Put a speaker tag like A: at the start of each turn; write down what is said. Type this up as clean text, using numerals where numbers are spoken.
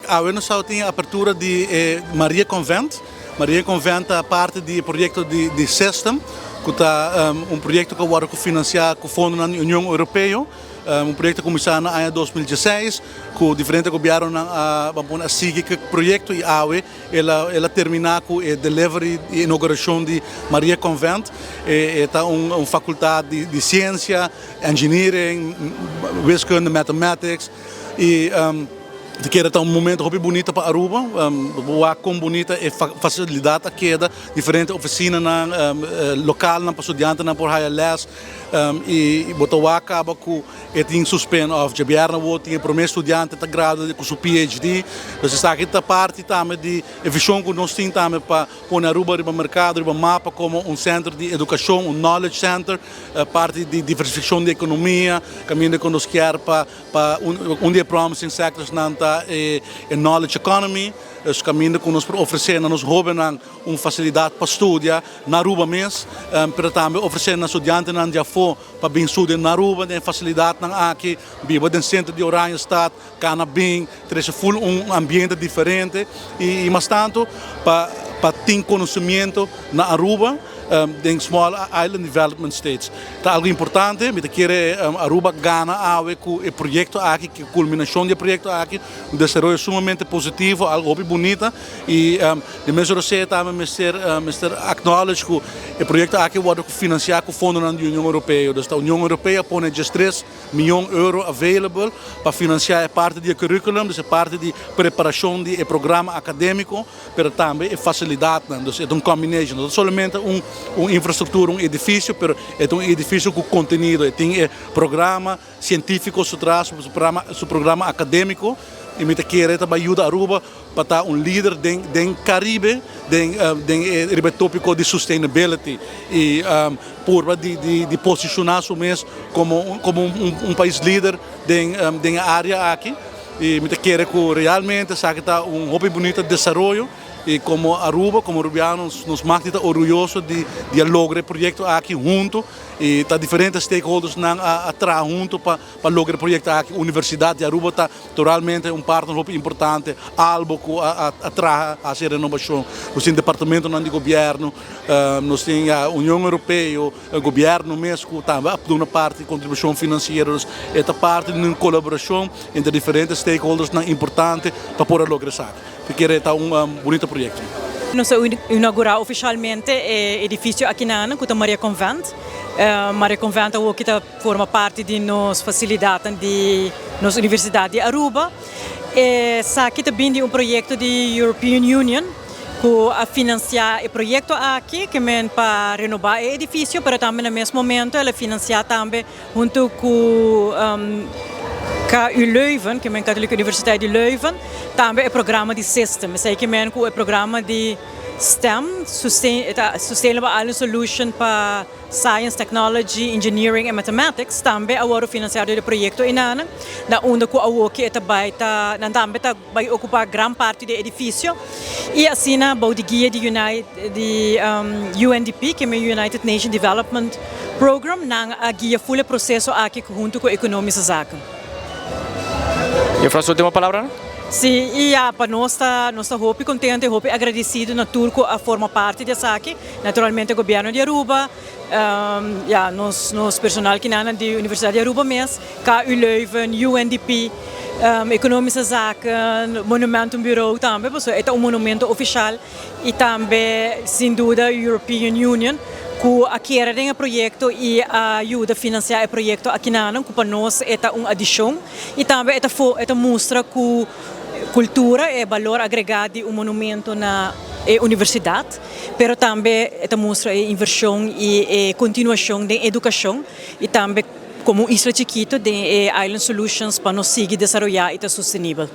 A: Awe nos tin apertura di Maria Convent. Maria Convent ta parti di e proyecto di System, cu ta un proyecto cu a wordo financia cu fondonan di Union Europeo. Un proyecto cu cuminsa na aña 2016, cu diferente gobiernonan a sigui cu e proyecto y awe el a termina cu e delivery y inauguracion di Maria Convent. E ta un facultad di ciencia, engineering, wiskunde, mathematics y ta kere ta un momento hopi bunita pa Aruba. Wak con bunita e facilidad a keda, diferente oficinanan, localnan pa studiantenan por haya les y bo ta wak caba cu e tin su spin-off. Djabièrnè awor tin e prome studiante ta gradua cu su PhD. Entonces esaki ta parti tambe di e vision cu nos tin tambe pa pone Aruba riba mercado, riba mapa como un centro di educacion, un knowledge center, parti di diversificacion di economia, caminda cu nos kier pa un di e promising sectors nan ta e knowledge economy, dus caminda cu nos por ofrece na nos hobennan un facilidad pa studia na Aruba mes, pero tambe ofrece na studiantenan di afo pa bin studia na Aruba den e facilidadnan aki, biba den centro di Oranjestad, cana bin, trece full un ambiente diferente y mas tanto pa tin conocimiento na Aruba den Small Island Development States. Ta algo importante, mi ta kere Aruba gana awe cu e proyecto aki, cu e culminacion di e proyecto aki, un desaroyo sumamente positivo, algo hopi bunita y di mes rosea tambe mester acknowledge cu e proyecto aki a wordo financia cu fondonan di Union Europeo. Dus ta Union Europeo a pone 13 miyon euro available pa financia e parti di e curriculum, dus e parti di preparacion di e programa academico, pero tambe e facilidadnan. Dus e ta un combination, no solamente un infrastructura, un edificio, pero e ta un edificio cu contenido, e tin e programa cientifico su tras, su programa academico, y mi ta kere tambe yuda Aruba pa ta un lider den Caribe, den topico di sustainability y purba di posiciona su mes como un pais lider den e area aki. Y mi ta kere cu realmente esaki ta un hopi bunita desaroyo y como Aruba, como Arubiano, nos mag ta orguyoso di logra e proyecto aki hunto y ta diferente stakeholders nan a traha hunto pa logra e proyecto aki. Universidad di Aruba ta totalmente un partner hopi importante, algo cu a traha e renovacion. Nos tin departamento di gobierno, nos tin e Union Europeo, gobierno mes cu tambe ta un parti di contribucion financiero, e ta parti di un colaboracion entre diferente stakeholders nan importante pa por logra esaki. Pasobra ta un bunita proyecto.
B: Nos a inaugura oficialmente e edificio aki na Maria Convent. Maria Convent aki ta forma parti di nos facilidad di nos Universidad di Aruba. Esaki ta bin di un proyecto di European Union cu a financia e proyecto aki, kiermen pa renoba e edificio, mas tambe na mesun momento el a financia tambe hunto cu KU Leuven, kiermen Katholieke Universiteit di Leuven, tambe e programa di System. Esey kiermen cu e programa di STEM, Sustainable Island Solution pa Science, Technology, Engineering and Mathematics, tambe a wordo financia den e proyecto eynan, na unda cu awoki ta bay ta, nan tambe ta bay ocupa gran parti di e edificio. Y asina, bou di guia di UNDP, cu ta United Nations Development Program, nan a guia full proceso aki hunto cu Economische Zaken.
C: Juffrouw, su ultimo palabra?
B: Si, y ja, pa nos ta hopi contento y hopi agradecido na tur cu a forma parti di esaki. Naturalmente, gobierno di Aruba, ja, nos personal cu na di Universidad di Aruba mes, KU Leuven, UNDP, Economische Zaken, Monumentenbureau tambe, pasobra e ta un monumento oficial y tambe, sin duda, European Union, cu a kere den e proyecto y a yuda financia e proyecto aki na, cu pa nos ta un adicion y tambe e ta mustra cu cultura y balor agrega di un monumento na e universidad, pero tambe ta mustra e inversion y e continuacion di educacion y tambe como isla chikito di Island Solutions pa nos sigui desaroya y ta sostenibel.